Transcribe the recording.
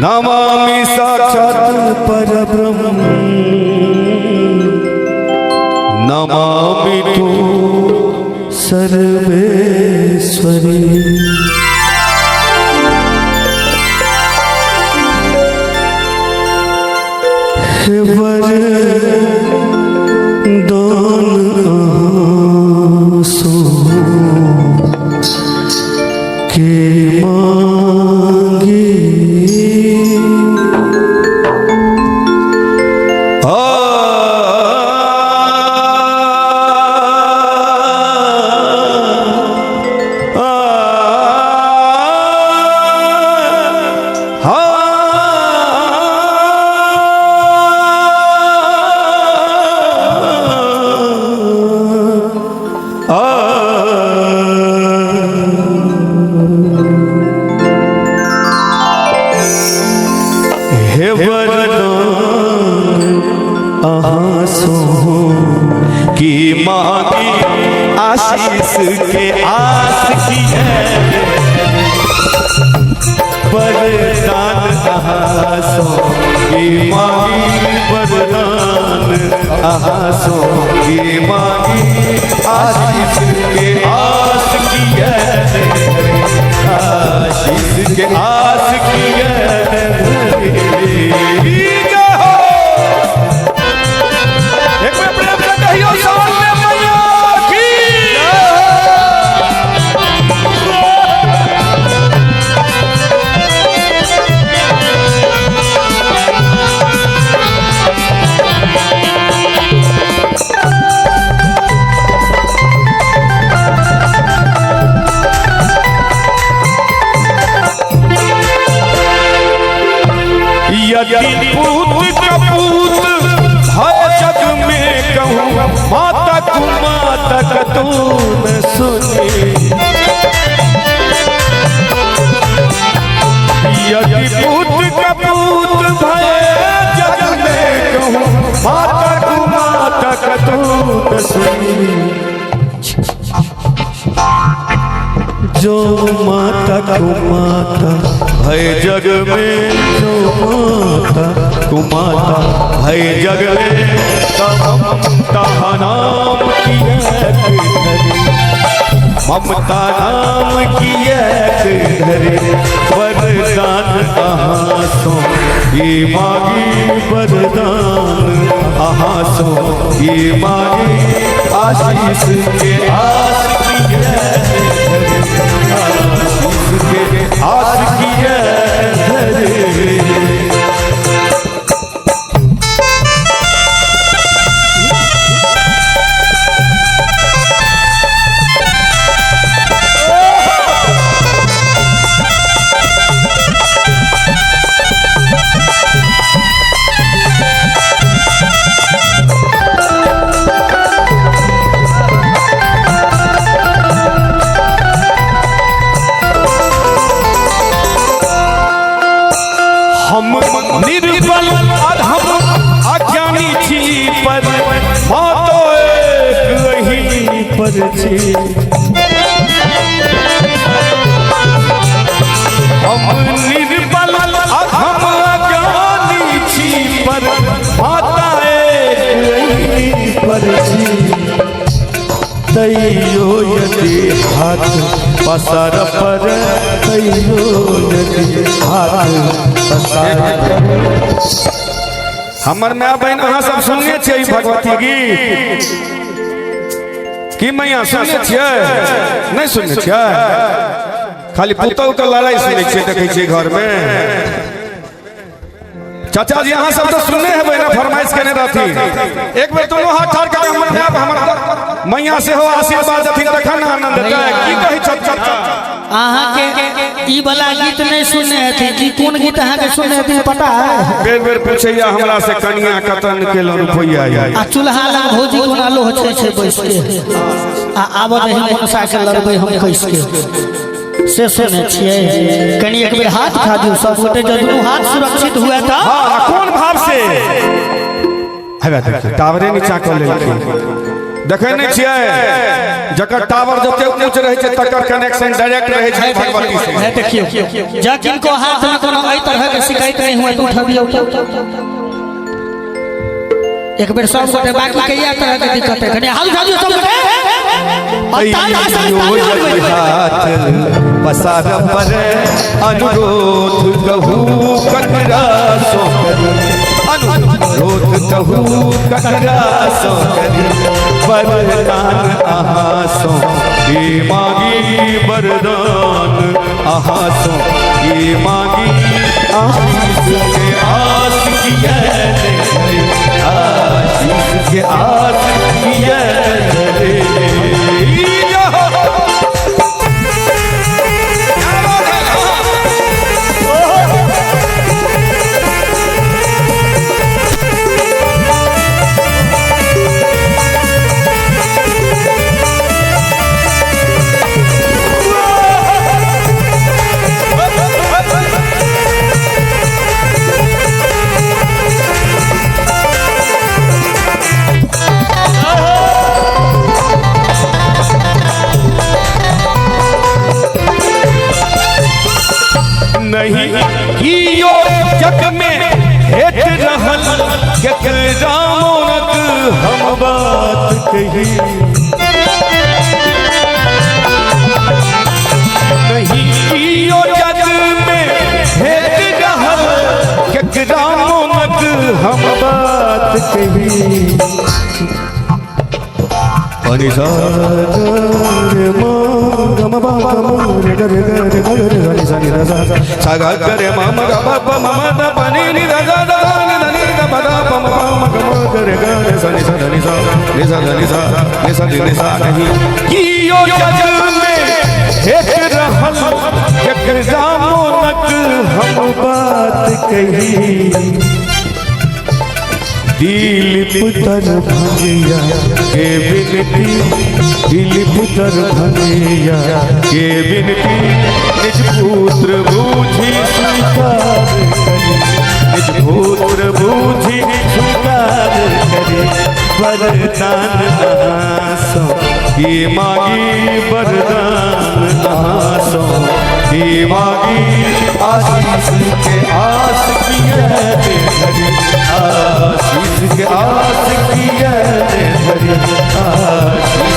नमामि साक्षात् परब्रह्म नमामि तु सर्वेश्वरी। हे वरदान अहाँ के मांगी। हे वरदान अहाँ सो की मांगी, आशीष के आस की है। वरदान अहाँ सो की मांगी, वरदान अहाँ सो की मांगी, आशीष के आस की है, आशीष के आस की है। जय हो! एक बार प्रेम से कहियो सामने मैया की। यदि पूत कपूत भय जग में कहूँ, माता कुमाता कतू न सुने। यदि पूत कपूत भय जग में कहूँ, माता कुमाता कतू न सुने। जो माता कुमाता भय जग में, जो माता कुमाता भय जग में, तब ममता नाम की एक धरे, ममता नाम की एक धरे। वरदान अहाँ सो की मांगी, वरदान अहाँ सो की मांगी, आशीष के आस की है, आशीष के आस की है धरे। हम निर्बल अधम अज्ञानी छी, पर मातो एक अहीं पर छी। हम निर्बल अधम अज्ञानी छी, पर माता एक अहीं पर छी। तैयो यदि हाथ पसार पर, तैयो यदि हाथ पसार। हमर माय बहन, अहाँ सब सुनने छियै ई भगवती गीत की? मैया, सुनने छियै? नहि सुनने छियै? खाली पुतहु के लड़ाई सुनै छियै, देखै छियै घरमे। चाचा जी, अहाँ सब तऽ सुनने हेबै ने? फरमाइश केने रहथिन। एक बेर दोनों हाथ ठाढ़ कऽ हमर माय, हमर मैया सेहो आशीर्वाद देथिन, तखन आनंद हेतै। की कहै छथि चाचा? अहाँके ई वाला गीत नहि सुनने हेथिन। ई कोन गीत अहाँके सुनने हेथिन, पता है? बेर बेर पूछैया हमरा से, कनिया कतन केलो रुपैया। आ चूल्हा लग भौजी कोना लोह छै छै बैस के, आ आब दही मनसा के लड़बै हम कैस के, से सुने छियै? कनि एक बेर हाथ उठा दियौ सब गोटे, जब दुनू हाथ सुरक्षित हुए तऽ। हाँ, आ कोन भाव से? हवे देखियौ, टावरे नीचा कऽ लेलखिन। देखै नहि छियै, जकर टावर जते ऊँच रहै छै तकर कनेक्शन डायरेक्ट रहै छै भगवती से। है देखियो, जा किनको हाथ में कोनो एहि तरह के शिकायत नहीं हुए तो उठबियौ। एक बेर सब गोटे, बाकी के इएह तरह के दिक्कत है, कनि हाथ उठा दियौ सब गोटे। और ताली के साथ ताली हो गई। हाथ पसार पर अनुरोध कहू ककरा सो करी, अनुरोध कहू ककरा सो करी, वरदान अहाँ सो की मांगी, वरदान अहाँ सो की मांगी, आशीष के आस किया, आशीष के आस किया। नहीं कियो जग में हेत रहल केकरा मोनक हम बात कही, नहीं कियो जग में हेत रहल केकरा मोनक हम बात कही। अनि सा रे म ग म ब ग म रे ग रे ग रे ग रे ग रे सा नि ध सा सा ग ग रे म म ग प प म म द प नि नि ध ध ध नि ध नि ध प ध प म प म ग म ग रे ग रे सा नि सा ध नि सा नि सा ध नि सा नि सा नि सा। नहीं कियो जग में हेत रहल केकरा मोनक हम बात कही, दिलीप तर भंगिया के विनती, दिलीप तर भंगिया के विनती, निज पुत्र बूझी स्वीकार करी, निज पुत्र बूझी स्वीकार करी, वरदान अहाँ सो की मांगी, वरदान अहाँ सो की मांगी, आशीष के आस किया धरी, आशीष के आस किया धरी, आशीष